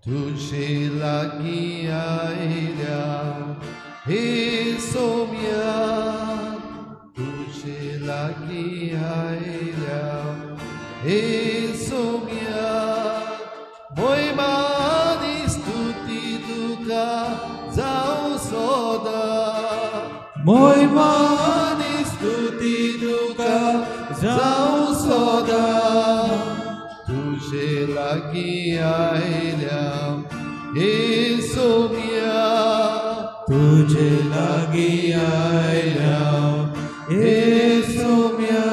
तुझे लागीं आयल्या हे सोम्या, तुझे लागीं आयल्या हे सोम्या. मोयमानी स्तुती तुका जावं सदां, मोयमानी स्तुती तुका जावं सदां. तुझे लागीं आयल्या हे सोम्या, तुझे लागीं आयल्या हे सोम्या.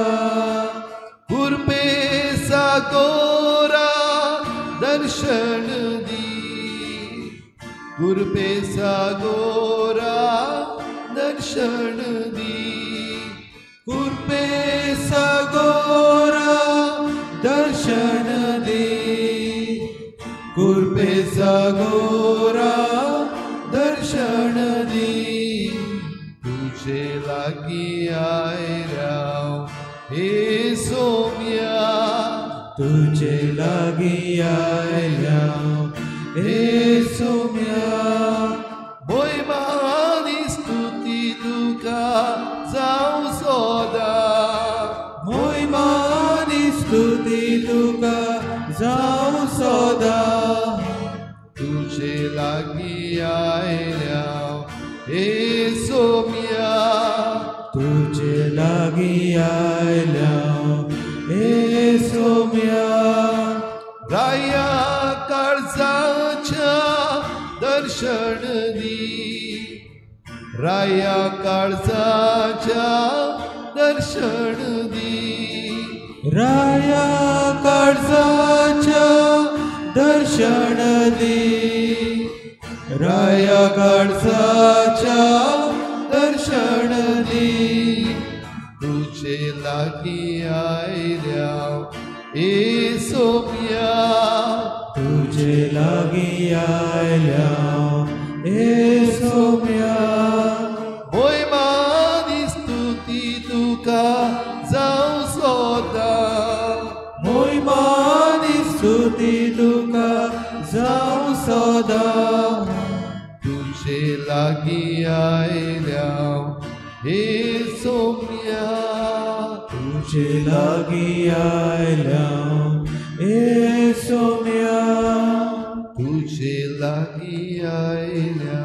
कृपे सागोरा दर्शन दी, कृपे सागोरा दर्शन दी, कृपे सागोरा दर्शन दी, कृपे सागोरा दर्शन दी. तुझे लागीं आयल्या हे सोम्या, तुझे लागीं आयल्या हे सोम्या. मोयमानी स्तुती तुका जावं सदां, मोयमानी स्तुती तुका जावं सदां. तुझे लागीं आयल्या हे सोम्या, तुझे लागीं आयल्या हे सोम्या. राया काळजाच्या दर्शन दी, राया काळजाच्या दर्शन दी, राया काळजाच्या दर्शन दी, राया काळजाच्या दर्शन दी. तुझे लागीं आयल्या हे सोम्या, तुझे लागीं आयल्या हे सोम्या. मोयमानी स्तुती तुका जावं सदां, मोयमानी स्तुती तुका जावं सदां. तुझे लागीं आयल्या हे सोम्या, तुझे लागीं आयल्या हे सोम्या, तुझे लागीं आयल्या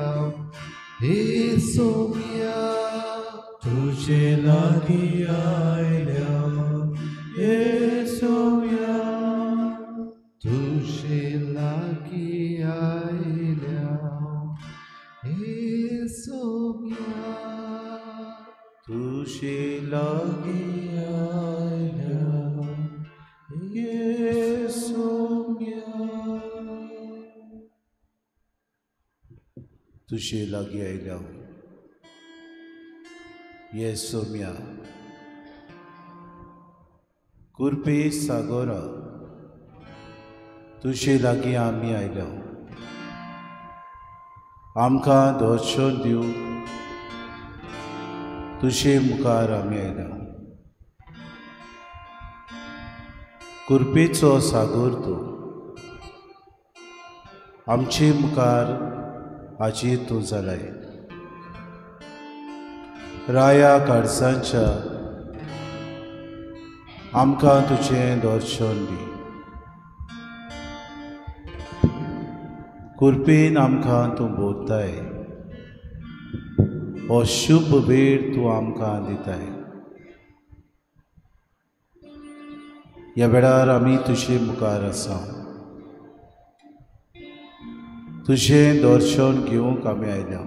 हे सोम्या, तुझे लागीं आयल्या हे सोम्या, तुझे लागीं आयल्या हे सोम्या, तुझे लागीं आयल्या हे सोम्या. तुझे लागीं आयल्या हे सोम्या. कृपे सागोरा तुझे लागीं आमी आयल्या, आमकां दर्शन दिवंक तुजे मुखार आमी आयल्या. कृपेचो सागोर तूं आमचे मुखार हाजीर तूं जालाय. राया काळजांच्या आमकां तुजें दर्शन दी. कृपेन आमकां तूं बोलताय, हो शुभ वेळ तूं आमकां दिताय. ह्या वेळार आमी तुजे मुखार आसा, तुजें दर्शन घेवंक आमी आयल्या.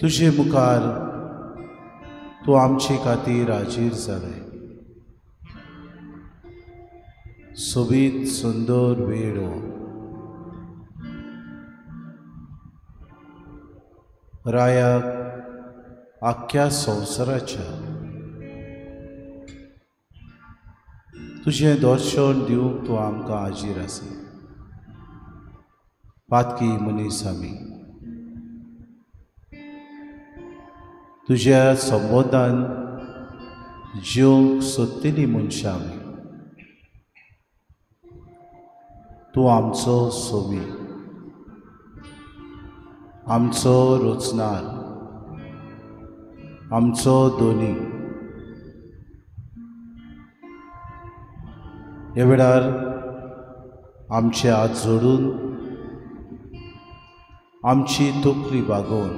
तुजे मुखार तूं आमचे खातीर हाजीर जालाय. सोबीत सुंदर वेळ हो. रायाक आख्ख्या संवसाराच्या तुजें दर्शन दिवंक तूं आमकां हाजीर आसा. पातकी मनीस आमी तुज्या संबोधान जिवंक सोदतली मनशां आमी. तूं आमचो सोमी, आमचो रचणार, आमचो दोनी। ह्या वेळार आमचे हात जोडून आमची तकली बागोवन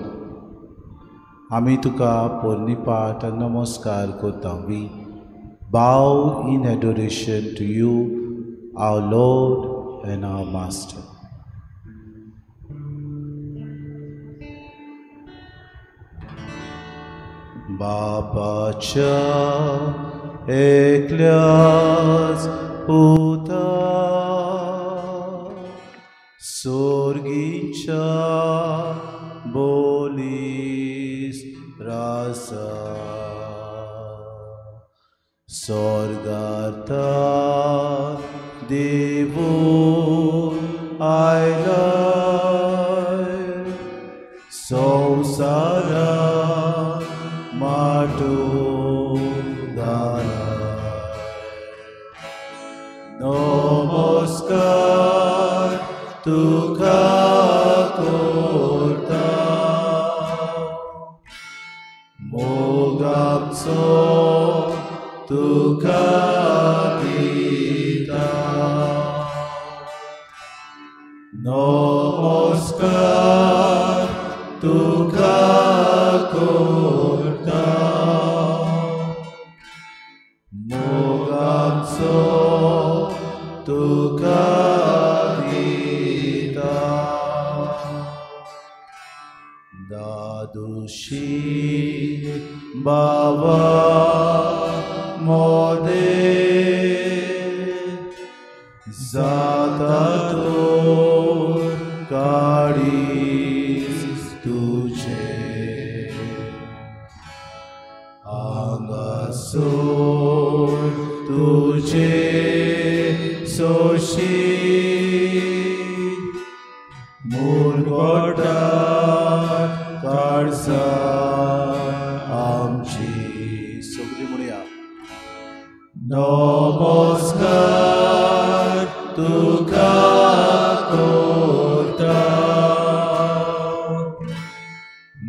आमी तुका पोरणीपाठ नमस्कार करता। We bow in adoration to you, our Lord and our Master. बापाच्या एकल्याच पुता सोर्गीच्या बोलीस रासा स्वर्गार्था देवू आयलाय संवसारा माटो दाराय। नमस्कार तुका करता मोगाचो तुका दिता। नमस्कार तुका करता मोगाचो तुका दिता। दादुशी बाबा मोदे जाता तो काळीज तुझे आंगासोर तुझे सोशी मुरगोटा काळसा आमची। सगळी म्हणया नमस्कार तुका करता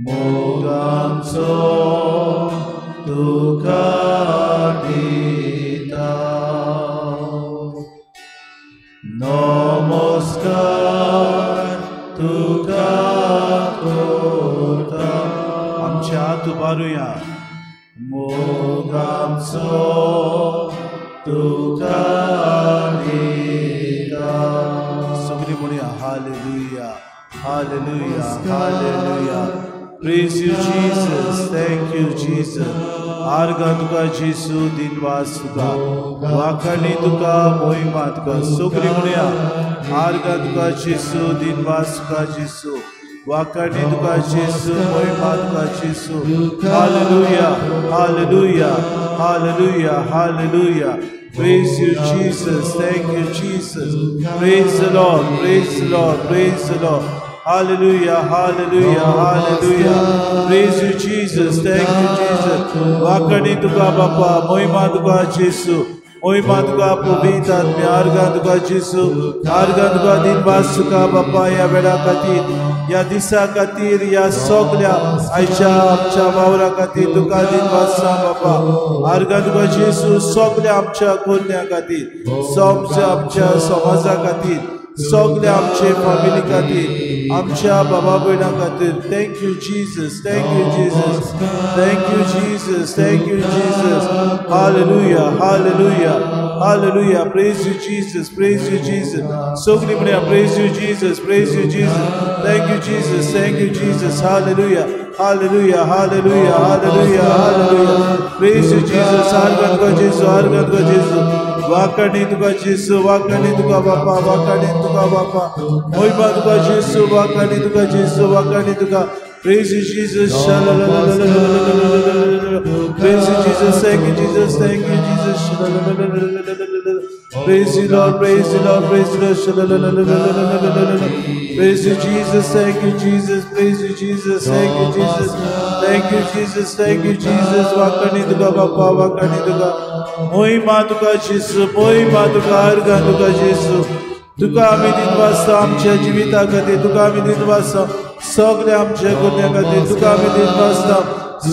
मोगाचो तुका दिता। नमस्कार तुका करता। आमच्या हात उबारुया। मोगाचो तुका दिता। सगळी म्हणया hallelujah hallelujah hallelujah. Praise you Jesus, thank you Jesus. आर्गां तुका जेसू, दिनवास तुका, वाखाणी तुका, मोहिमा तुका। सगळी म्हणया आर्गां तुका जेसू, दिनवास तुका जेसू, वाखाणी तुका जेसू, मोहिमा तुका जेसू। Hallelujah hallelujah hallelujah hallelujah. Praise you Jesus, thank you Jesus. Praise the Lord, praise the Lord, praise the Lord. Hallelujah, hallelujah, hallelujah. Praise you Jesus, thank you Jesus. वाखाणी तुका बापा, मोहिमा तुका जेसू, मोहिमा तुका पवित्र आत्म्या। आर्गां तुका जेसू, आर्गां तुका दिनवास तुका बापा। ह्या वेळा खातीर, ह्या दिसा खातीर, ह्या सगल्या आयच्या आमच्या वावरा खातीर तुका दिनवास बापा। आर्गां तुका जेसू सगल्या आमच्या कोन्या खातीर, सगल्या आमच्या समाजा खातीर, सगल्या आमचे फॅमिली खातीर, आमच्या बाबा भयणा खातीर। Thank you Jesus, thank you Jesus, thank you Jesus, thank you Jesus. Hallelujah hallelujah hallelujah. Praise you Jesus, praise you Jesus. सगळी म्हणया praise you Jesus, praise you Jesus. Thank you Jesus, thank you Jesus. Hallelujah hallelujah hallelujah hallelujah hallelujah. Praise you Jesus. आर्गां तुका जेसू, आर्गां तुका जेसू, वाखाणी तुका जेसू, वाखाणी तुका बापा, वाखाणी तुका बापा, मोहिमा तुका जेसू, वाखाणी तुका जेसू, वाखाणी तुका। Praise you Jesus. Praise you Jesus, thank you Jesus, thank you Jesus. Praise you Lord, praise you Lord, praise you Lord. Praise you Jesus, thank you Jesus, praise you Jesus, thank you Jesus, thank you Jesus, thank you Jesus. वाखाणी तुका बापा, वाखाणी तुका, मोहिमा तुका जेसू, मोहिमा तुका, आर्गां तुका जेसू, तुका आमी दिनवासता आमच्या जिविता खातीर, तुका आमी दिनवासता सगळ्या आमच्या गुन्या खातीर, तुका आमी दिनवासता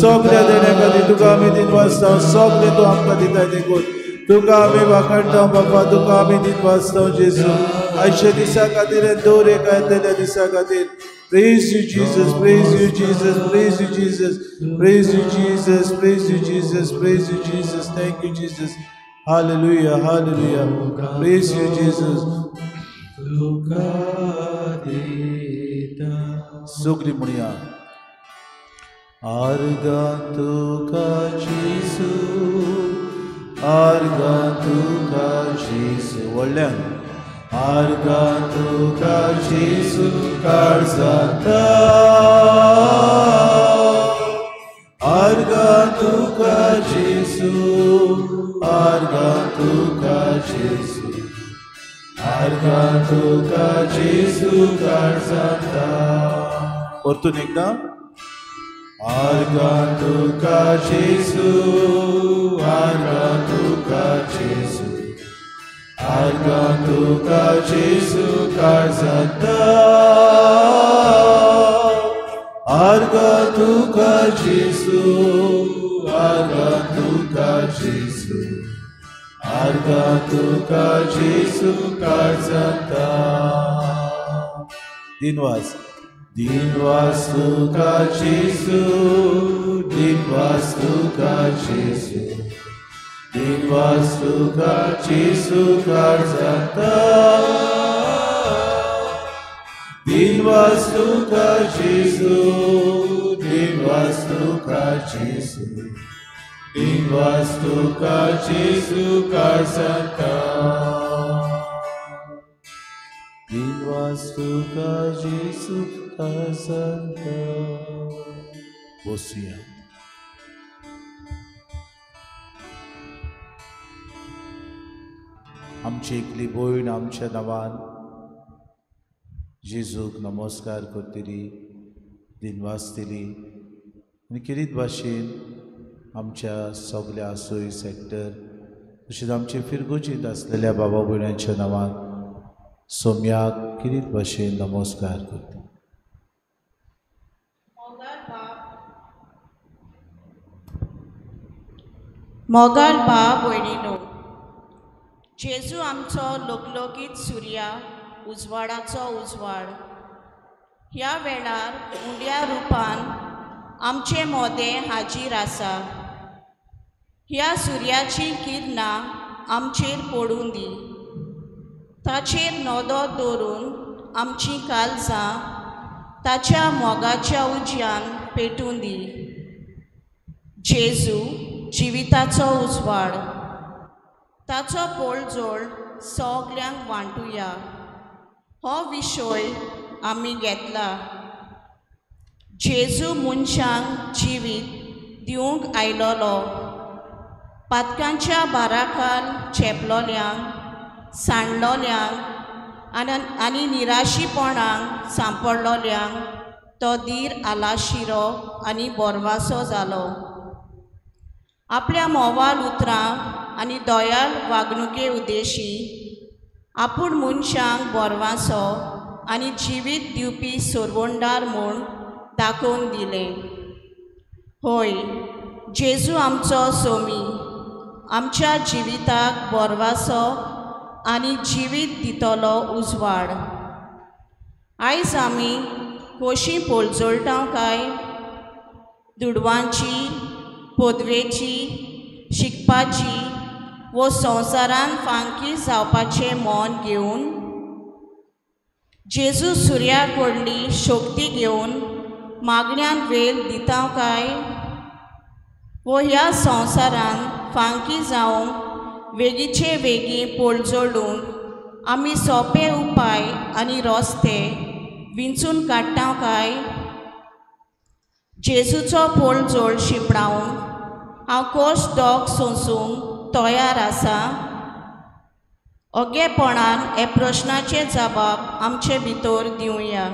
सगळ्या देण्या खातीर, तुका आमी दिनवासता सगळें तूं आमकां दिताय देखून तुका आमी वाखाणटा बापा, तुका आमी दिनवासता जेजू आयच्या दिसा खातीर आनी दवर एका येतल्या दिसा खातीर. Praise you Jesus, praise you Jesus, praise you Jesus, praise you Jesus, praise you Jesus, praise you Jesus. Thank you Jesus. Hallelujah, hallelujah. Praise you Jesus. तुका दिता. सगळीं म्हणया आर्गां तुका जेजू, आर्गां तुका जेजू, व्हडल्यान आर्गां तुका जेजू काळजांता, आर्गां तुका जेजू, आर्गां तुका जेजू, आर्गां तुका जेजू काळजांता. परतून एकदां आर्गां तुका जेजू, आर्गां तुका जेजू, आर्गां तुका जेजू काळजांता, आर्गां तुका जेजू, आर्गां तुका जेजू, आर्गां तुका जेजू काळजांता. दिनवास, दिनवास तुका जेजू, दिनवास तुका जेजू, दिनवास तुका जेजू काळजांता, दिनवास तुका जेजू, दिनवास तुका जेजू, दिनवास तुका जेजू काळजांता, दिनवास तुका जेजू काळजांता. बसुया. आमची एकली भयण आमच्या नांवान जेजूक नमस्कार करतली, दिनवासतली आनी किरीत भाशेन आमच्या सगल्या आसोय सेक्टर तशेंच आमचे फिरगोजींत आसलेल्या बाबा भयणांच्या नांवान सोम्याक किरीत भाशेन नमस्कार करता. मोगाळ बाब भयणीनो, जेजू आमचो लोकलोकीत सुर्या, उजवाडाचो उजवाड, ह्या वेळार उंड्या रुपान आमचे मोदें हाजीर आसा. ह्या सुर्याची किरणां आमचेर पडूं दी, ताचेर नदर दवरून आमचीं काळजां ताच्या मोगाच्या उज्यान पेटूं दी. जेजू जिविताचो उजवाड, ताचो पोळजोळ सगल्यांक वांटुया हो विशय आमी घेतला. जेजू मनशांक जिवीत दिवंक आयलोलो, पातकांच्या बाराखाल चेपलोल्यांक, सांडलोल्यांक आनी निराशीपणाक सांपडलोल्यांक तो धीर आलाशिरो आनी बोरवासो जालो. आपल्या म्होंवाळ उतरां आनी दयाळ वागणुके उद्देशी आपूण मनशांक बोरवासो आनी जिवीत दिवपी सोरवणदार म्हूण दाखोवन दिलें. होय, जेजू आमचो सोमी, आमच्या जिविताक बोरवासो आनी जिवीत दितलो उजवाड. आयज आमी कशी पोळजोळटा काय दुडवांची, पदवेची, शिकपाची वो संवसारान फांकी जावपाचें मन घेवन जेजू सुर्या कडली शक्ती घेवन मागण्यान वेल दिता काय वो ह्या संवसारान फांकी जावंक वेगीचे वेगीं पोळजोडून आमी सोंपे उपाय आनी रस्ते विंचून काडटा काय? जेजूचो पोळजोळ शिंपडावंक हांव कोश दोग सोंसूंक तयार आसा? ओगेपणान हे प्रश्नाचे जबाब आमचे भितर दिवया.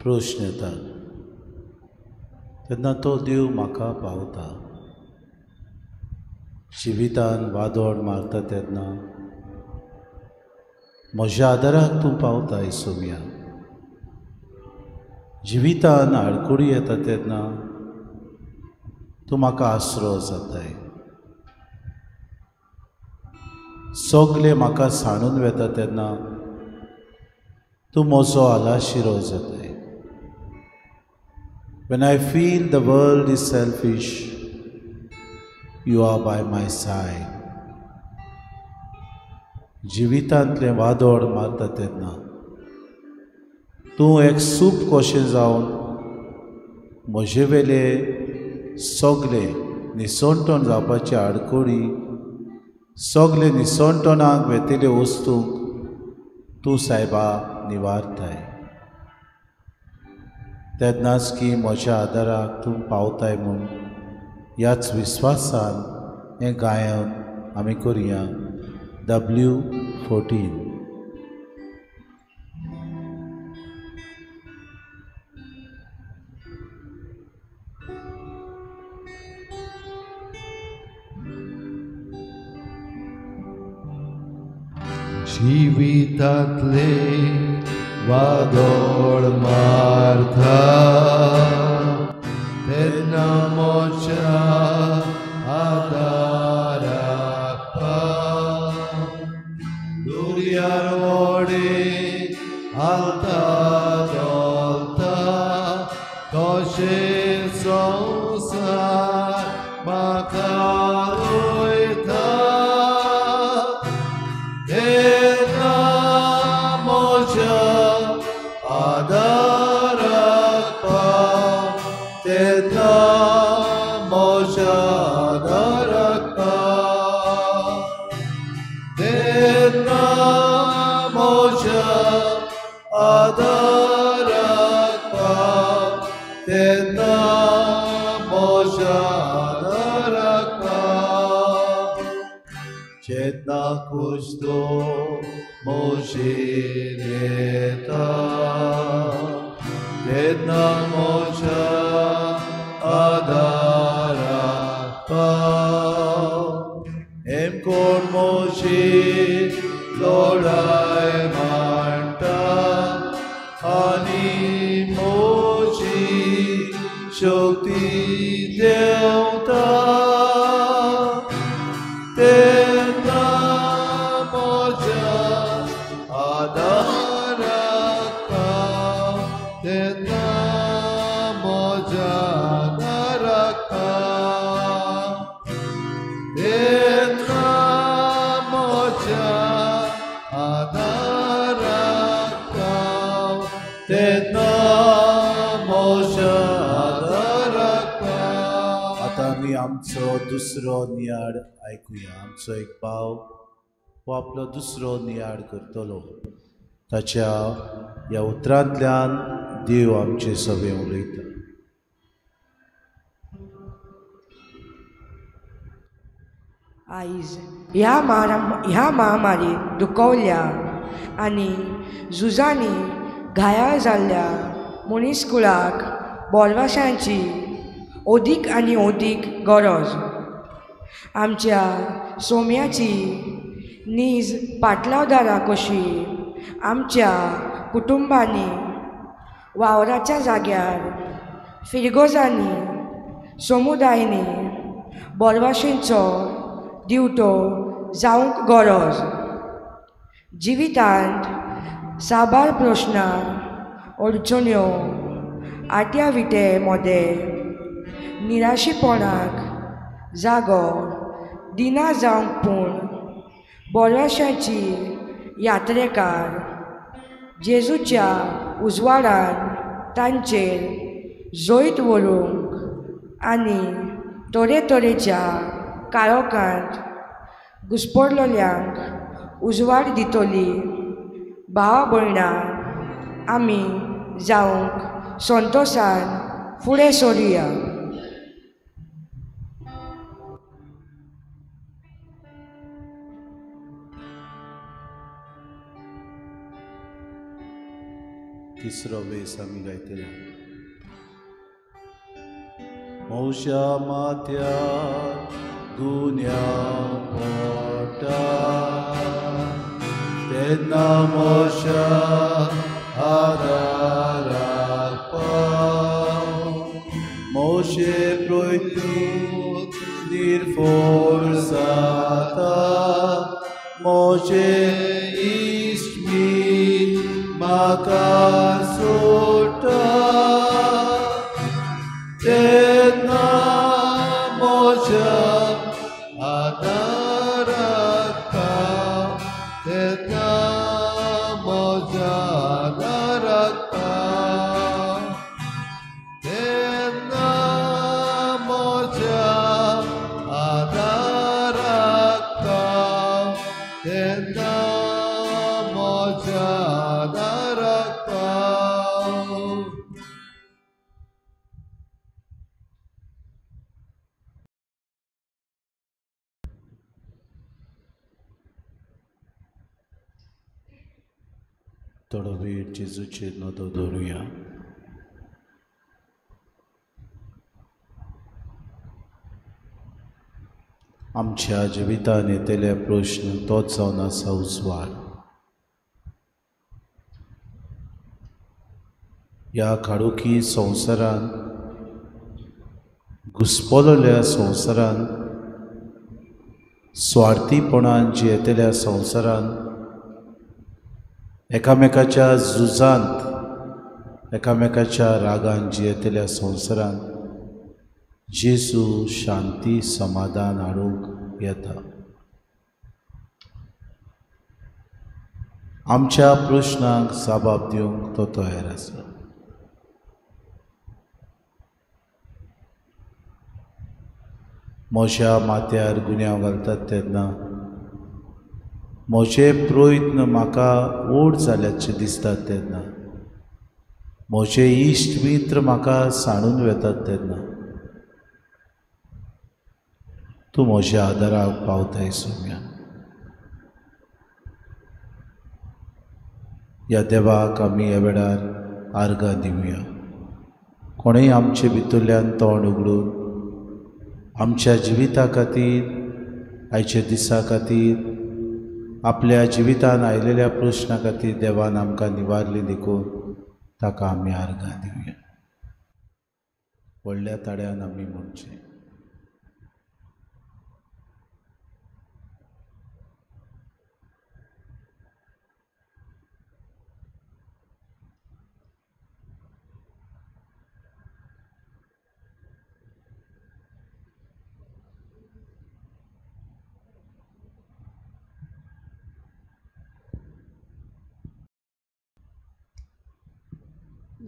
प्रश्न येतात तेन्ना तो देव म्हाका पावता. जिवितान वादोळ मारता तेन्ना म्हज्या आदाराक तूं पावता येसोमिया. जिवितान आडखळी येता तेन्ना तूं म्हाका आसरो जाताय. सगळे म्हाका सांडून वता तेन्ना तूं म्हजो आलाशिरो जाताय. When I feel the world is selfish, you are by my side. जिवितांतलें वादोळ मारता तेन्ना तूं एक सूप कशें जावन म्हजे वेले सगळे निसणटण जावपाची आडखळी, सगळे निसणटणाक वेतले वस्तूंक तूं सायबा निवारताय. तेन्नाच की म्हज्या आदाराक तूं पावताय म्हूण ह्याच विस्वासान हें गायन आमी करुया. W14. जिवितांतले वादोळ मारता तेन्ना म्हज्या आदाराक पाव. दर्यार व्हडें हालता धोलता तशें संवसार म्हाका वयता. तेन्ना म्हज्या आदाराक पाव, तेन्ना म्हज्या आदाराक पाव, तेन्ना म्हज्या आदाराक पाव, तेन्ना म्हज्या आदाराक पाव. जेन्ना कुश्तो म्हजेर येता तेन्ना म्हज्या आदाराक पाव. हेमकोण म्हजी लढाय मांडटा आनी म्हजी शक्ती देंवता. तेन्ना म्हज्या आदाराक पाव, तेन्ना म्हज्या आदाराक पाव, तेन्ना म्हज्या आदाराक पाव, तेन्ना म्हज्या आदाराक पाव. आतां आमी आमचो दुसरो नियाळ आयकुया. आमचो एक भाव हो आपलो दुसरो नियाळ करतलो. ताच्या ह्या उतरांतल्यान देव आमचे सगळे उलयता. आयज ह्या महामारीत दुखवल्ल्या आनी झुजांनी घायाळ जाल्ल्या मनीसकुळाक बोरवाशांची अदीक आनी अदीक गरज. आमच्या सोम्याची नीज पाटलावदारां कशी आमच्या कुटुंबांनी, वावराच्या जाग्यार, फिरगोजांनी, समुदायांनी बोरवाशेंचो दिवटो जावंक गरज. जिवितांत साबार प्रश्नां, अडचण्यो, आट्या विटे मदें निराशेपणाक जागो दिना जावंक पूण बोरवाशाची यात्रेकार जेजूच्या उजवाडान तांचेर जैत व्हरूंक आनी तरेतरेच्या काळोखांत घुस्पडलेल्यांक उजवाड दितली. भावा भयणां आमी जावंक संतोसान फुडें सरुया. तिसरो वेस आमी गायतले. म्हज्या माथ्यार गुन्यांव पडटा तेन्ना म्हज्या आदाराक पाव, म्हजे प्रयत्न निर्फळ जाता, म्हजे इश्ट म्हाका सोडटा, तेन्ना म्हज्या आदाराक पाव, तेन्ना म्हज्या आदाराक पाव, तेन्ना म्हज्या आदाराक पाव, तेन्ना म्हज्या आदाराक पाव. थोडो वेळ जेजूचेर नदर दवरुया. आमच्या जिवितान येतले प्रश्न तोच जावन आसा उजवाड. ह्या काळोखी संवसारान, घुस्पलोल्या संवसारान, स्वार्थीपणान जियेतल्या संवसारान, एकामेकाच्या झुजांत, एकामेकाच्या रागान जियेतल्या संवसारान जेजू शांती समाधान हाडूंक येता. आमच्या प्रश्नांक जबाब दिवंक तो तयार आसा. म्हज्या माथ्यार गुन्यांव घालतात तेन्ना म्हजे प्रयत्न म्हाका ओड जाल्याचे दिसतात तेन्ना, म्हजे इश्ट मित्र म्हाका सांडून वेतात तेन्ना, तूं म्हज्या आदाराक पावताय सोम्या. ह्या देवाक आमी ह्या वेळार आर्गां दिवया. कोणेय आमचे भितरल्यान तोंड उगडून आमच्या जिविता खातीर, आयच्या दिसा खातीर, आपल्या जिवितान आयिल्ल्या प्रश्ना खातीर देवान आमकां निवारली देखून ताका आमी आर्गां दिवया. व्हडल्या ताळ्यान आमी म्हणचें.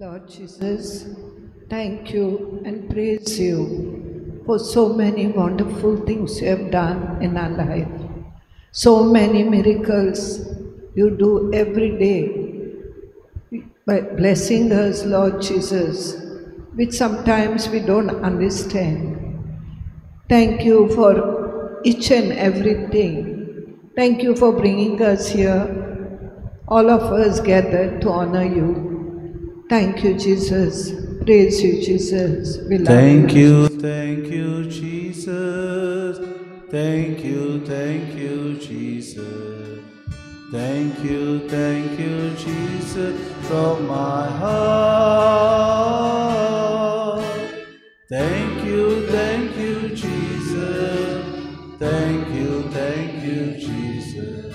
Lord Jesus, thank you and praise you for so many wonderful things you have done in our life. So many miracles you do every day by blessing us, Lord Jesus, which sometimes we don't understand. Thank you for each and everything. Thank you for bringing us here, all of us gathered to honor you. Thank you, Jesus. Praise you, Jesus. We love Thank you. you, thank you, Jesus. Thank you, Jesus. Thank you, Jesus, from my heart. Thank you, Jesus. Thank you, Jesus.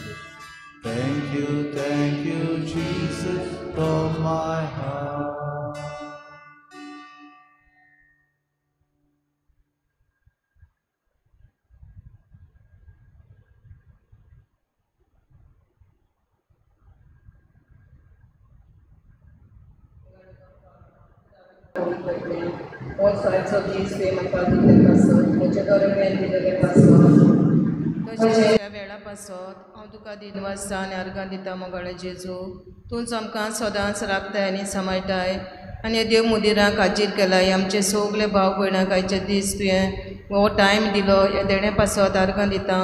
Thank you, Jesus, from my heart. तशें वेळा पासत हांव तुका दिनवासता आनी अर्गां दिता मोगाळे जेजू, तूंच आमकां सदांच राखताय आनी सांबाळटाय आनी देव मुदिराक हाजीर केलाय. आमचे सगळे भाव भयणाक आयचे दीस तुवें हो टायम दिलो, ह्या देणे पासत अर्गां दिता.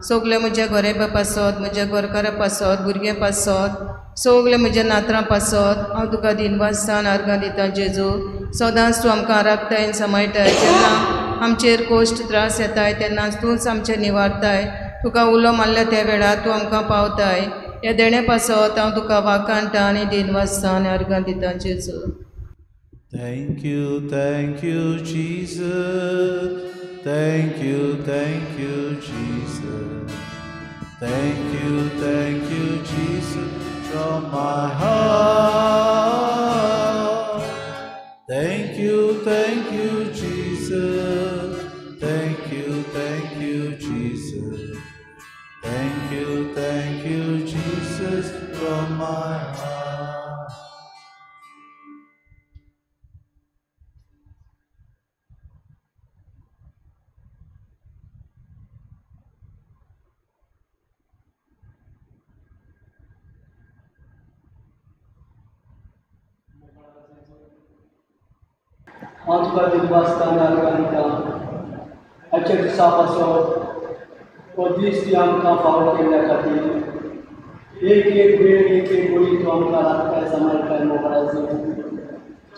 सगळे म्हज्या घरे पासत, म्हज्या घरकारा पासत, भुरग्यां पासत सगळे म्हज्या नात्रां पासत हांव तुका दिनवासता आनी अर्गां दिता जेजू. सदांच तूं आमकां राखताय आनी सांबाळटाय. जेन्ना आमचेर कोश्ट त्रास येताय तेन्नाच तूंच आमचें निवारताय. तुका उलो मारल्या त्या वेळार तूं आमकां पावताय. ह्या देणे पासत हांव तुका वाखाणटा आनी दिनवासता आनी अर्गां दिता जेजू. Thank you, Jesus. Thank you, Jesus. Thank you, Jesus, from my heart. Thank you, Jesus. Thank you, Jesus. Thank you, Jesus, from my heart. हांव तुका दिनवासता आनी अर्गां दिता. आयच्या दिसा पासत हो दीस तुवें आमकां फावो केल्ल्या खातीर एक एक वेळ एक एक गोळी तूं आमकां राखताय सांबाळटाय मोगाळाचो.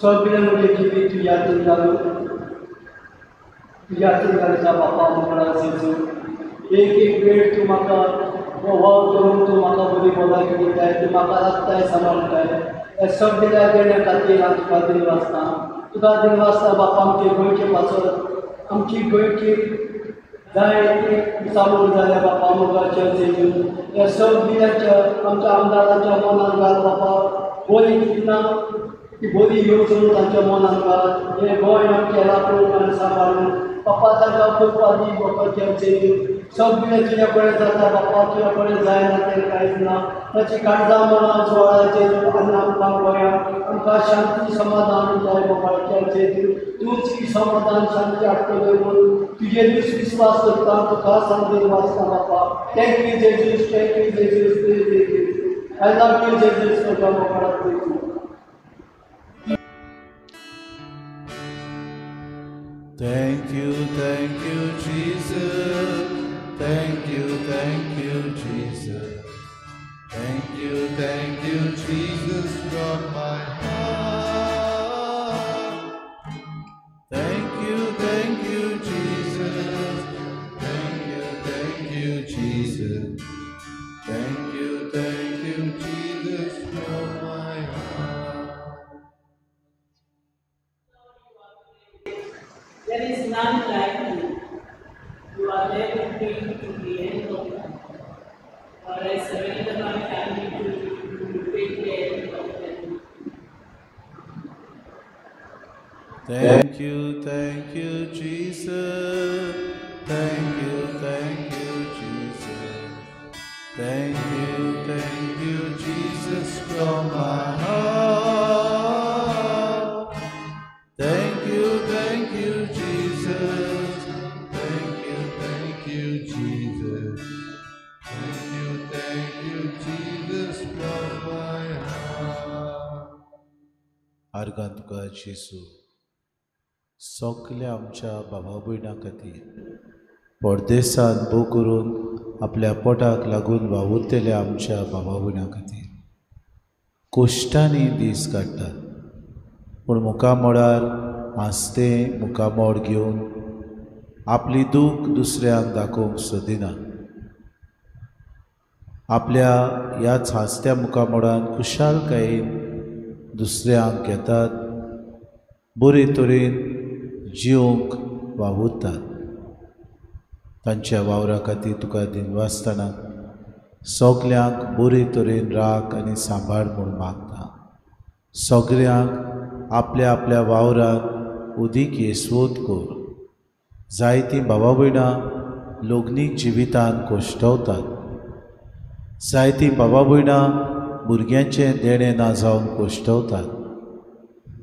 सगळें म्हजें जिवीत तुज्या हातीन घालून तुज्या हातीन घालता बापा मोगाळाचो. एक एक वेळ तूं म्हाका वाव करून तूं म्हाका बरी भलायकी दिताय, तूं म्हाका राखताय सांबाळटाय. ह्या सगळ्या देण्या खातीर हांव तुका दिनवासता. तुका दिनवासता बापा आमचे गोंयचे पासत. आमची गोंयची जायती चालू जाल्या बापा मोगाच्या जेजू. ह्या सगळ्यांच्या आमच्या आमदाराच्या मनान घाल बापा, बरी चिंतना ती बरी येवजण तांच्या मनान घाल. हें गोंय आमचें राखून आनी सांबाळून बापा तांकां करपा दी बापाच्या जेजू. सगळें तुज्या कडेन जाता बापा, तुज्या कडेन जायना तें कांयच ना. ताची काळजां मनां सुवाळ्याचे आनी आमकां गोंयांत आमकां शांती समाधान जाय बापाच्या जेजू. तूंच ही समाधान शांती हाडटले म्हणून तुजेरूच विस्वास करता. तुका सांगून वाचता बापा. Thank you Jesus, thank you Jesus, Jesus. I love you Jesus. तुका बापा जेजू. Thank you, Jesus. Thank you, Jesus. Thank you, Jesus, from my heart. Thank you, Jesus. Thank you, Jesus. Thank you, Jesus, from my heart. There is none like you. You are there with me to the end of life. Lord, I surrender my family to you to take care of them. Thank you, Jesus. Thank you, Jesus. Thank you, Jesus, from my heart. Thank you, Jesus. Thank you, Jesus. Thank you, Jesus, from my heart. आर्गां तुका जेजू, सगल्या आमच्या बाबा भयणां खातीर परदेसान भोव करून आपल्या पोटाक लागून वावुरतल्या आमच्या बाबा भयणां खातीर कोश्टांनी दीस काडटात, पूण मुखामोडार हांसतें मुखामोड घेवन आपली दूख दुसऱ्यांक दाखोवंक सोदिना. आपल्या ह्याच हांसत्या मुखामोडान खुशालकायेन दुसऱ्यांक घेतात, बरे तरेन जिवंक वावुरतात. तांच्या वावरा खातीर तुका दिनवासतना सगल्यांक बरे तरेन राख आनी सांबाळ म्हूण मागता. सगल्यांक आपल्या आपल्या वावरान उदीक येसवत कर. जायतीं भावा भयणां लग्नीक जिवितान कोश्टवतात, जायतीं बाबा भयणां भुरग्यांचें देणें ना जावन कोश्टवतात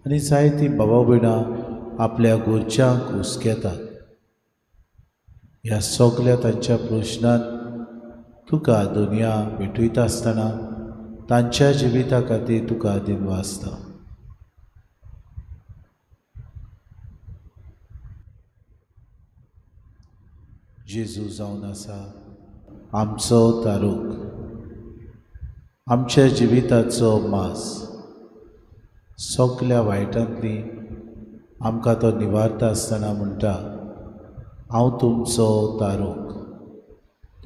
आनी जायतीं बाबा भयणां आपल्या घरच्यांक हुस्केतात. ह्या सगल्या तांच्या प्रश्नान तुका दुनिया भेटयता आसतना तांच्या जिविता खातीर तुका दिनवासता. जेजू जावन आसा आमचो तारूक, आमच्या जिविताचो मास सगल्या वायटांतली आमकां तो निवारता आसतना म्हणटा, हांव तुमचो तारोक,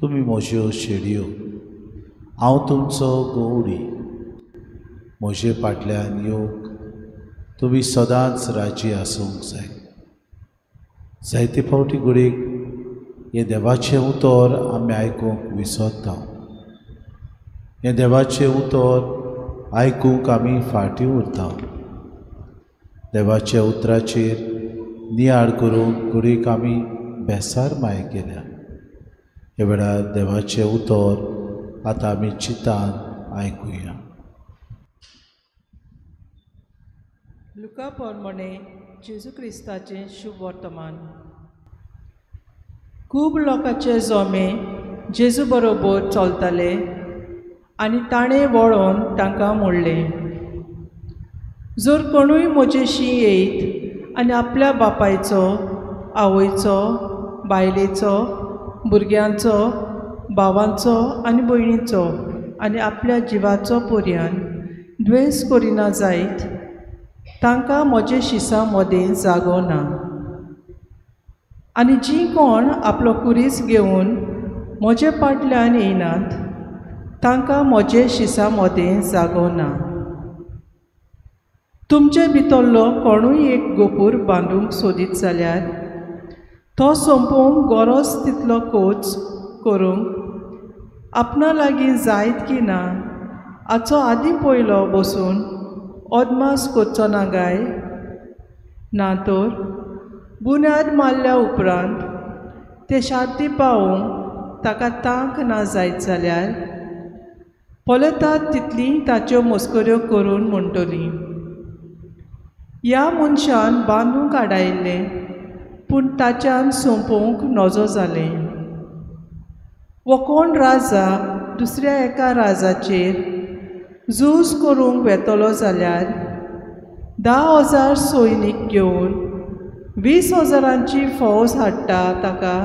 तुमी म्हज्यो शेडयो, हांव तुमचो गवडी, म्हजे फाटल्यान येवंक तुमी सदांच राजी आसूंक जाय. जायते फावटी घडयेक हें देवाचें उतर आमी आयकूंक विसरता, हें देवाचें उतर आयकूंक आमी फाटीं उरता. देवाच्या उतराचेर नियाळ करूंक घडयेक आमी बेसार माय केल्या. ह्या वेळार देवाचें उतर आतां आमी चिंतान आयकुया. लुका प्रमाणे जेजू क्रिस्ताचें शुभ वर्तमान. खूब लोकांचे जोमे जेजू बरोबर चलताले आनी ताणें वळोन तांकां म्हणलें, जर कोणूय म्हजेशी येयत आनी आपल्या बापायचो, आवयचो, बायलेचो, भुरग्यांचो, भावांचो आनी भयणीचो आनी आपल्या जिवाचो पर्यान द्वेस करिना जायत, तांकां म्हजे शिसां मदें जागो ना. आनी जीं कोण आपलो कुरीस घेवन म्हजे फाटल्यान येयनात, तांकां म्हजे शिसां मदें जागो ना. तुमचे भितरलो कोणूय एक गोपूर बांदूंक सोदीत जाल्यार तो सोंपोवंक गरज तितलो कोच करूंक आपणा लागीं जायत की ना हाचो आदीं पयलो बसून अदमास करचो ना गाय? ना तर बुन्याद मारल्या उपरांत ते शांती पावोवंक ताका तांक ना जायत जाल्यार पळयतात तितली ताच्यो मस्कऱ्यो करून म्हणटली, ह्या मनशान बांदूंक आडायल्लें पूण ताच्यान सोंपोवंक नजो जालें. वो कोण राजा दुसऱ्या एका राजाचेर झूज करूंक वेतलो जाल्यार 10,000 सैनीक घेवन 20,000 फौज हाडटा, ताका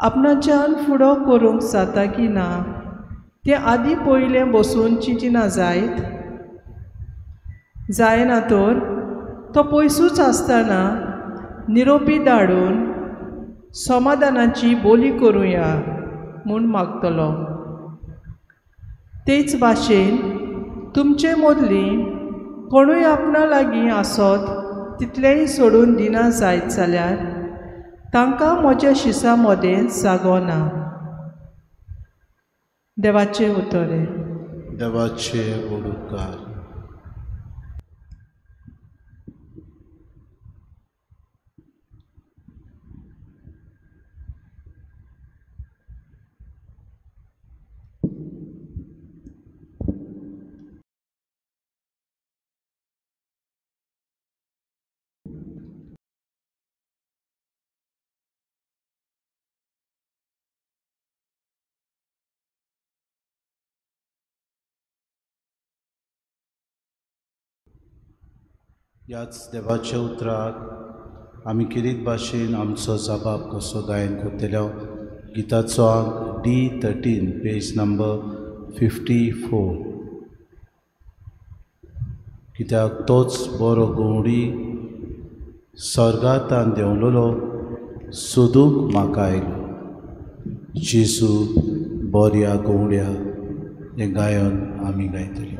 आपणाच्यान फुडो करूंक जाता की ना तें आदीं पयलें बसून चिंतिना जायत? जायना तर तो पयसूच आसतना निरोपी धाडून समाधानाची बोली करुया म्हूण मागतलो. तेच भाशेन तुमचे मदलीं कोणूय आपणा लागीं आसत तितलेंय सोडून दिना जायत जाल्यार तांकां म्हज्या शिसां मदें जागो ना. देवाचें उतर. देवाचें उपकार. ह्याच देवाच्या उतराक आमी किरीत भाशेन आमचो जबाब कसो गायन करतल्या गिताचो आंक D13 page number 54. कित्याक तोच बरो गवडी स्वर्गांतान देंवलेलो सोदूंक म्हाका आयलो. जेजू बऱ्या गवड्या हें गायन आमी गायतले.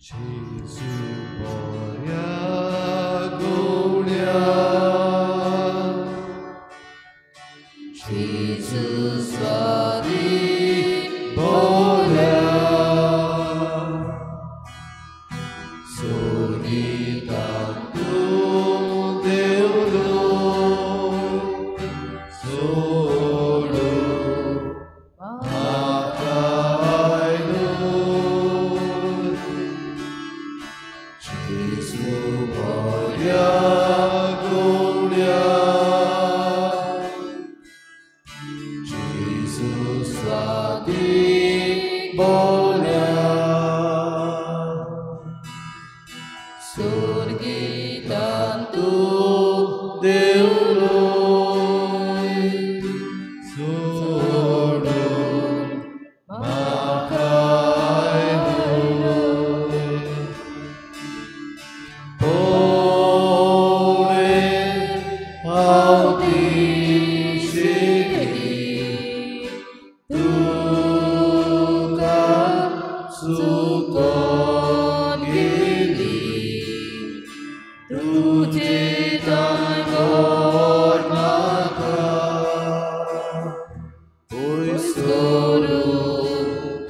Jesu borya gowdya, Jesu swari borya, Sonitantu devlo sodu makailo. चुकोन गेली तुझे दायवर म्हाका पयस करूंक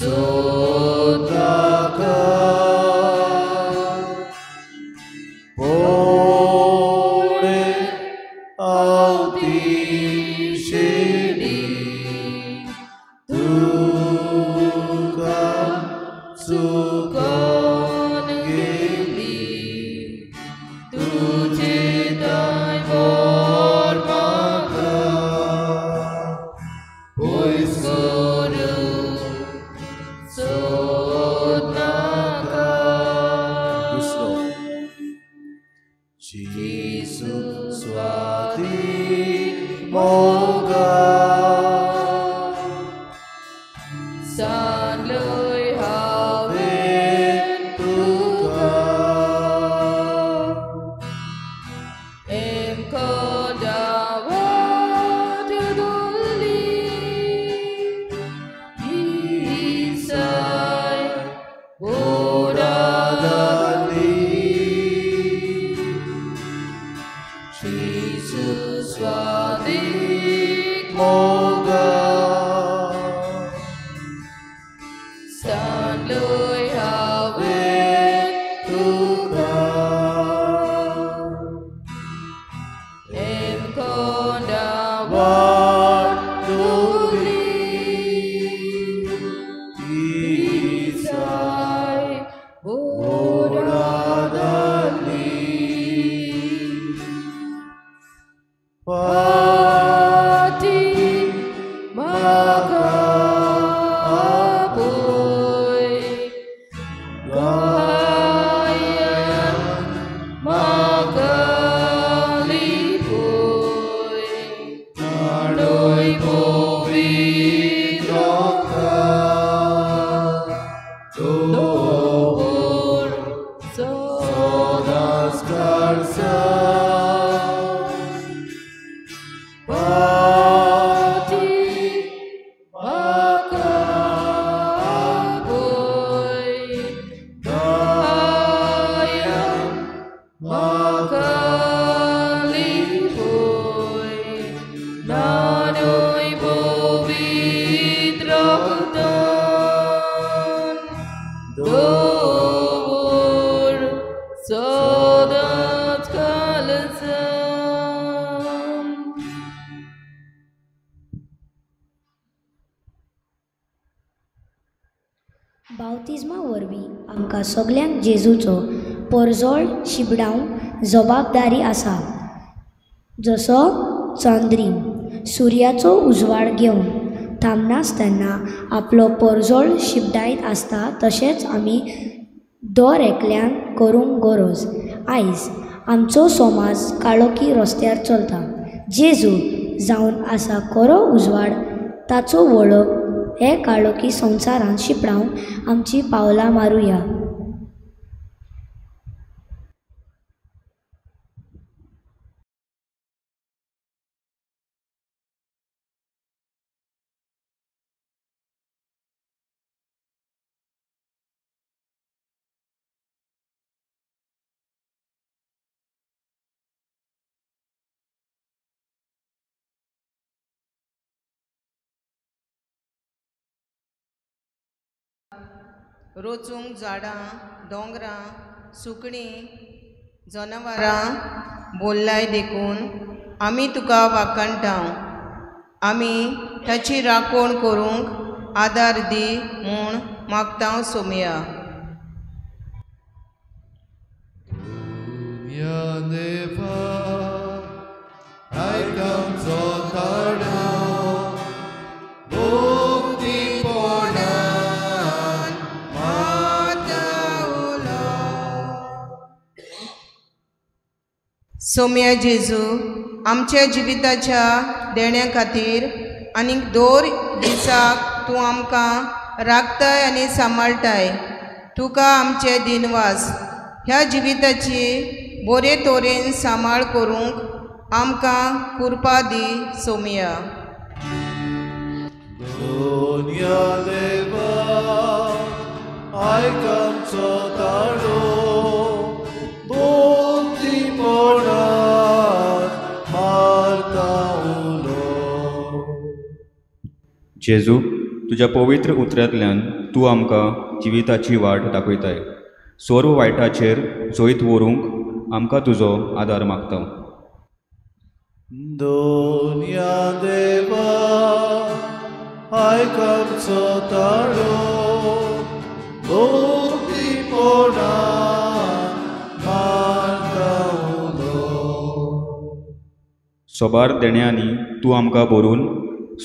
सोदनाका पोळे हांव ती शेणी तुका चुकोन गेली तुझे दायवर म्हाका पयस करूंक सोदनाका. दुसरो जेजू स्वाती मोगा सांगलोय हांवें तुका एमको दावत दुल्ली इसाय ओरादाली जेजू स्वादीक मोगा सांगलोय हांवें तुका एमको दावत दुल्ली इसाय ओरादाली पाती म्हाका आपय गायन म्हाका लिपय नाडोय पवित्र दोर सदांच काळसा पाती म्हाका आपय गायन म्हाका लिपय नाडोय पवित्र दोर सदांच काळजान. बावतिज्मा वरवीं आमकां सगल्यांक जेजूचो परजोळ शिबडावंक जबाबदारी आसा. जसो चंद्रीम सुर्याचो उजवाड घेवन थांबनासतना आपलो परजोळ शिबडायत आसता तशेंच आमी दर एकल्यान करूंक गरज. आयज आमचो समाज काळोखी रस्त्यार चलता. जेजू जावन आसा खरो उजवाड ताचो वळख हे काळोखी संवसारांत शिंपडावंक आमचीं पावलां मारुया. रोचूंक झाडां दोंगरां सुकणीं जनावरां बोल्लाय देखून आमी तुका वाखाणटाव. आमी ताची राखण करूंक आदार दी म्हूण मागतांव सोमया. देवा आयक आमचो ताळो मुक्तीपणान माता उलो. सोम्या जेजू आमच्या जिविताच्या देण्या खातीर आनीक दर दिसाक तूं आमकां राखताय आनी सांबाळटाय. तुका आमचे दिनवास. ह्या जिविताची बरे तरेन सांबाळ करूंक आमकां कृपा दी सोमया. दोनया देवा आयक आमचो ताळो, बोंदीपणान मारता उलो. जेजू, तुज्या पवित्र उतरांतल्यान तूं आमकां जिविताची वाट दाखयताय. सर्व वायटाचेर जैत व्हरूंक आमकां तुजो आदार मागता. दोनया देवा आयक आमचो ताळो, बोंदीपणान मारता उलो. सोबार देण्यांनी तूं आमकां भरून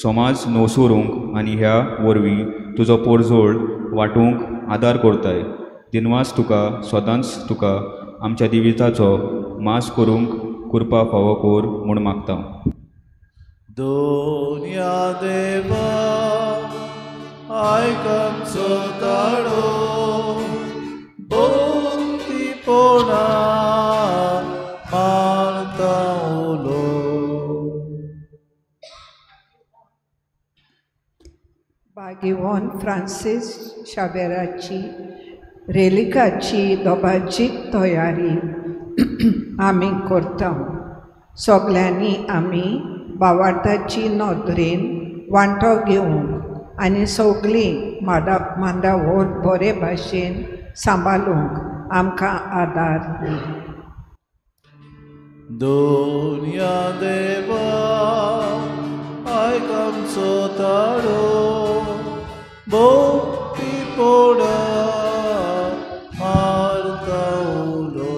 समाज नवसोरूंक आनी ह्या वरवीं तुजो पोरजोळ वांटूंक आदार करताय. दिनवास तुका सदांच तुका आमच्या जिविताचो मास करूंक कृपा फावो कर म्हूण मागता. दोनया देवा आयक आमचो ताळो, बोंदीपणान मारता उलो. भाग्यवान फ्रांसीस शावेराची रेलिकाची दोबाजीक तयारी आमी करता. सगल्यांनी आमी बावार्थाची नदरेन वांटो घेवंक आनी सगळीं मांडावळ बरे भाशेन सांबाळूंक आमकां आदार दी. दोनया देवा आयक आमचो ताळो, बोंदीपणान मारता उलो.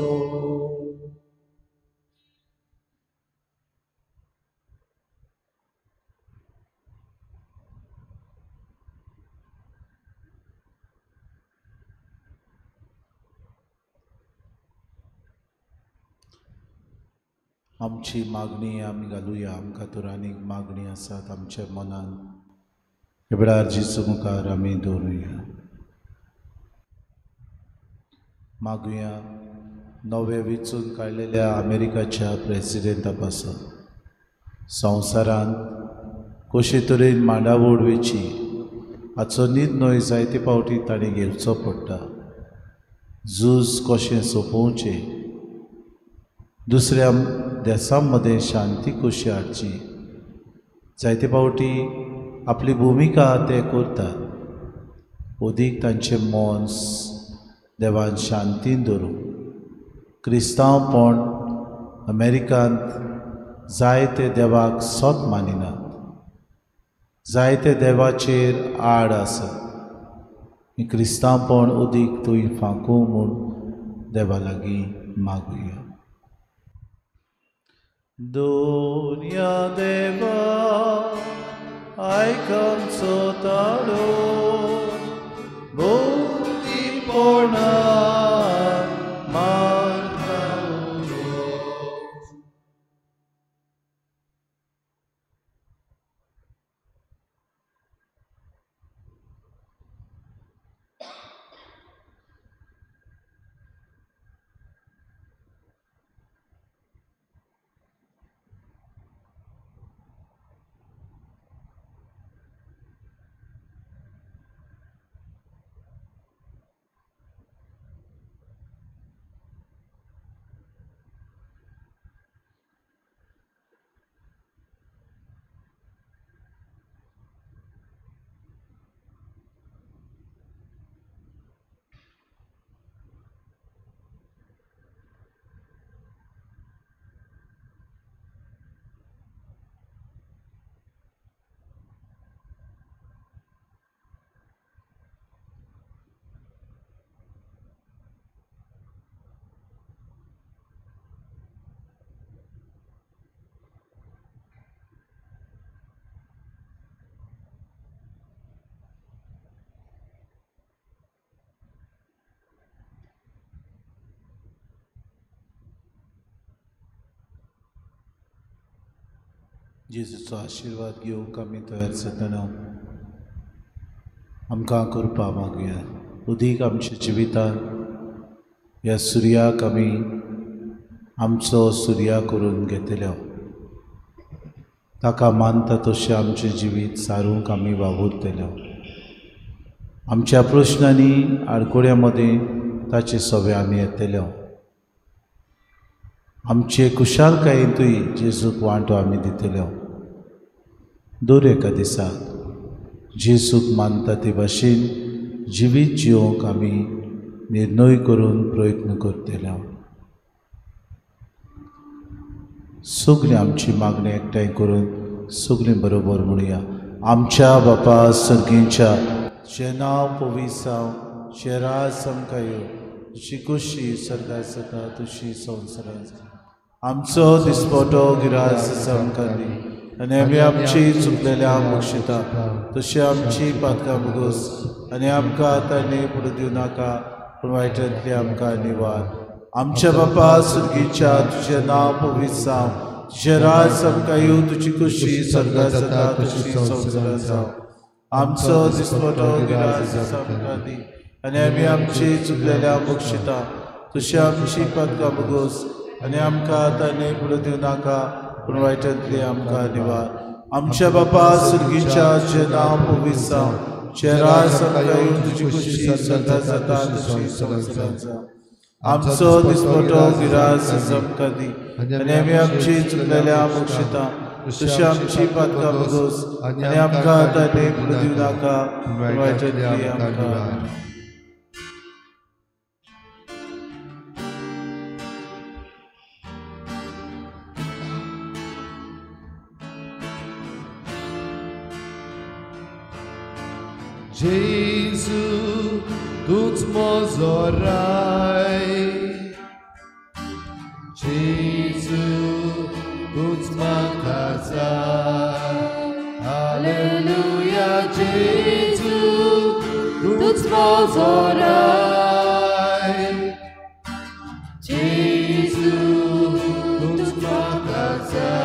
आमची मागणी आमी घालुया. आमकां तर आनीक मागणी आसात आमच्या मनान, हे वेळार जेजू मुखार आमी दवरुया. मागुया नवे वेंचून काडलेल्या अमेरिकाच्या प्रेसिडेंटा पासून संवसारांत कशे तरेन मांडावळ वेची हाचो निर्णय जायते फावटी ताणें घेवचो पडटा. झूज कशें सोंपोवचें, दुसऱ्या देसां मदें शांती कशी हाडची, जायते फावटी आपली भुमिका ते करतात. अदीक तांचें मन देवान शांतीन दवरूं. क्रिस्तांवपण अमेरिकांत जायते देवाक सत मानिनात, जायते देवाचेर आड आसत. क्रिस्तांवपण अदीक थंय फांकूं म्हूण देवा लागीं मागुया. दोनया देवा आयक आमचो ताळो, बोंदीपणान मारता उलो. जेजूचो आशिर्वाद घेवंक आमी तयार जातना आमकां कृपा मागुया. अदीक आमच्या जिवितांत ह्या सुर्याक आमी आमचो सुर्या करून घेतले, ताका मानता तशें आमचें जिवीत सारूंक आमी वावुरतले. आमच्या प्रश्नांनी आडकोड्या मदीं ताचे सवे आमी येतले. आमचे कुशालकायेंतूय जेजूक वांटो आमी दितले. दर एका दिसाक जेजूक मानता ते भाशेन जिवीत जिवंक आमी निर्णय करून प्रयत्न करतले. सगळीं आमची मागणी एकठांय करून सगळीं बरोबर म्हणुया. आमच्या बापा सर्गींच्या, तुजें नांव पवित्र जावं, तुजें राज आमकां येवं, तुजी खोशी सर्गांत जाता तशी संवसारांत जाता. आमचो दिसपटो गिरास आमकां दी आनी आमी आमची चुकलेल्या बक्षिता तशी आमची पातकां भोगोस आनी आमकां आतां न्हय पडूं दिवं नाका, पूण वायटांतली आमकां निवार. आमच्या बापा सर्गीच्या, तुजें नांव पवित्र जावं, तुजें राज आमकां येवं, तुजी खोशी सर्गांत जाता तशी संवसारांत जावं. आमचो दिसपटो गिरास आमकां दी आनी आमी आमची चुकलेल्या बक्षिता तशी आमची पातकां भोगोस आनी आमकां आतां न्हय पडूं दिवं नाका, पूण वायटांतली आमकां निवार. आमच्या बापा सर्गीच्या, तुजें नांव पवित्र जावं, तुजें राज आमकां येवं, तुजी खोशी सर्गांत जाता तशी संवसारांत जावं. आमचो दिसपटो गिरास आमकां दी आनी आमी आमची चुकलेल्या बक्षिता तशी आमची पातकां भोगोस आनी आमकां आतां न्हय पडूं दिवं नाका, पूण वायटांतली आमकां. Jesu, तूंच म्हजो राय, जेजू, तूंच म्हाका जाय. हालेलुया, जेजू, तूंच म्हजो राय, जेजू, तूंच म्हाका जाय.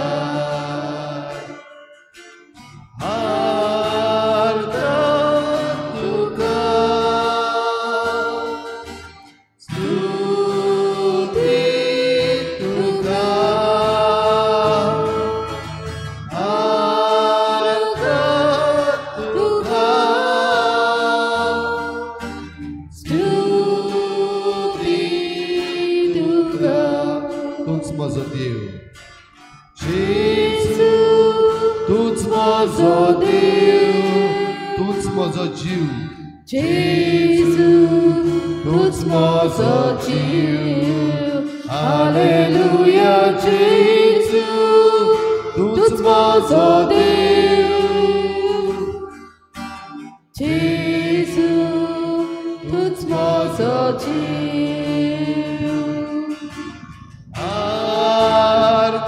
जेजू, तूंच म्हजो जीव. हालेलुया, जेजू, तूंच म्हजो देव. जेजू, तूंच म्हजो जीव. आर्गां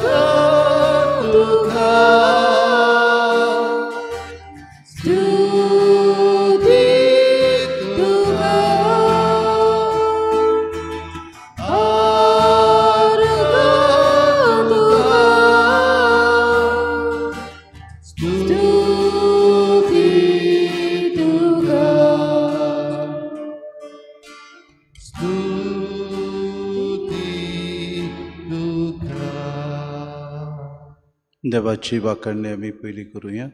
तुका, देवाची वाखाणणी आमी पयलीं करुया.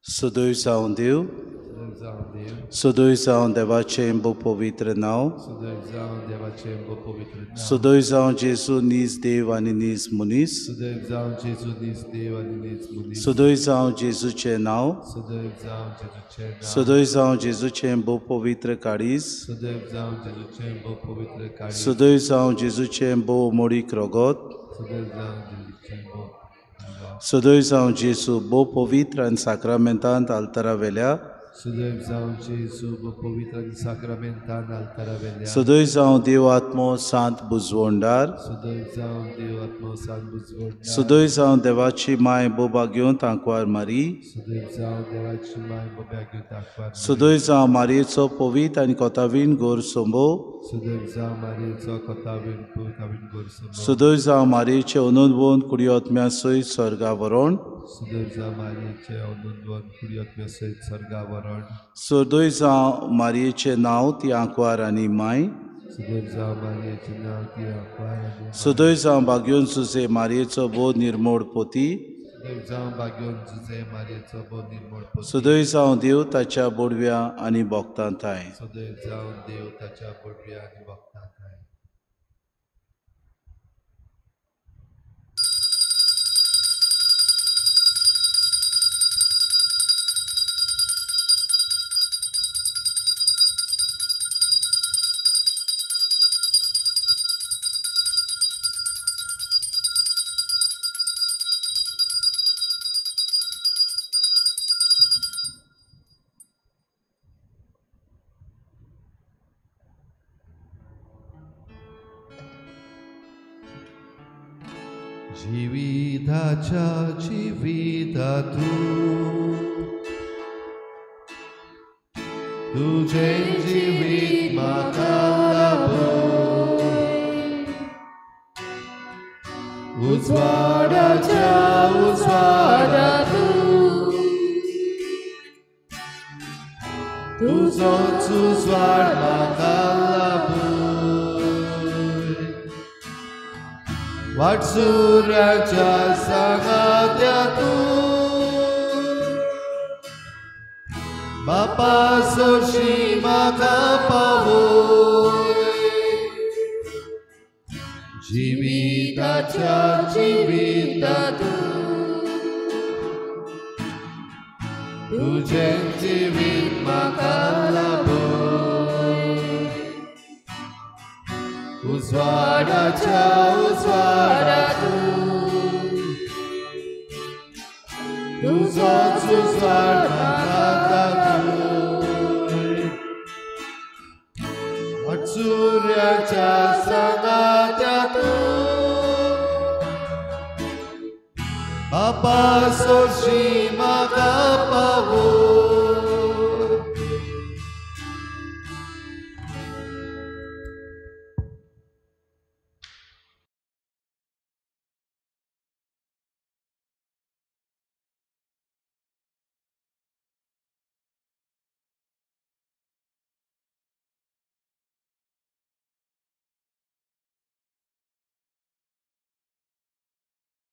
सदैव जावं देव, सदैव जावं देवाचें भोव पवित्र नांव, सदैव जावं जेजू नीज देव आनी नीज मनीस, सदैव जावं जेजूचें नांव, सदैव जावं जेजूचें भोव पवित्र काळीज, सदैव जावं जेजूचें भोव मोडीक रगत, सदैव जावं जेजू भोव पवित्र आनी साक्रामेंतांत आल्तारा वेल्या, सदैव जावं देव आत्मो सांत बुजवंडार, सदैव जावं देवाची माय बोबा घेवन तांकवार मारी, सदैव जावं मारयेचो पवित्र आनी कोतावीन गोर सोंबो, सदैव जावं मारयेचे अनंतवन कुडियोत्म्या सयत स्वर्गा वरण, सदैव जावं मारयेचें नांव ती आंकवार आनी माय, सदैव जावं भाग्योन सुसे मारयेचो भोव निर्मोड पोती, सदैव जावं भाग्योन जुजे मारयेचो भोव निर्मळ पती. सदैव जावं देव ताच्या बोडव्या आनी भोगतां थांय. सदैव जावं देव ताच्या बोडव्या आनी भोगतां थांय. जिविताच्या जिविता तूं तुजें जिवीत म्हाका लाभूं उजवाडाच्या उजवाडा तूं तुजोच उजवाड म्हाका लाभूं वाट सुर्याच्या सांगात्या तूं बापा सोशी म्हाका पावय जिविताच्या जिविता तूं तुजें जिवीत म्हाका लाभूं उजवाडाच्या उजवाडा तूं तुजोच उजवाड म्हाका दाखय वाट सुर्याच्या सांगात्या तूं बापा सोशी म्हाका पावय.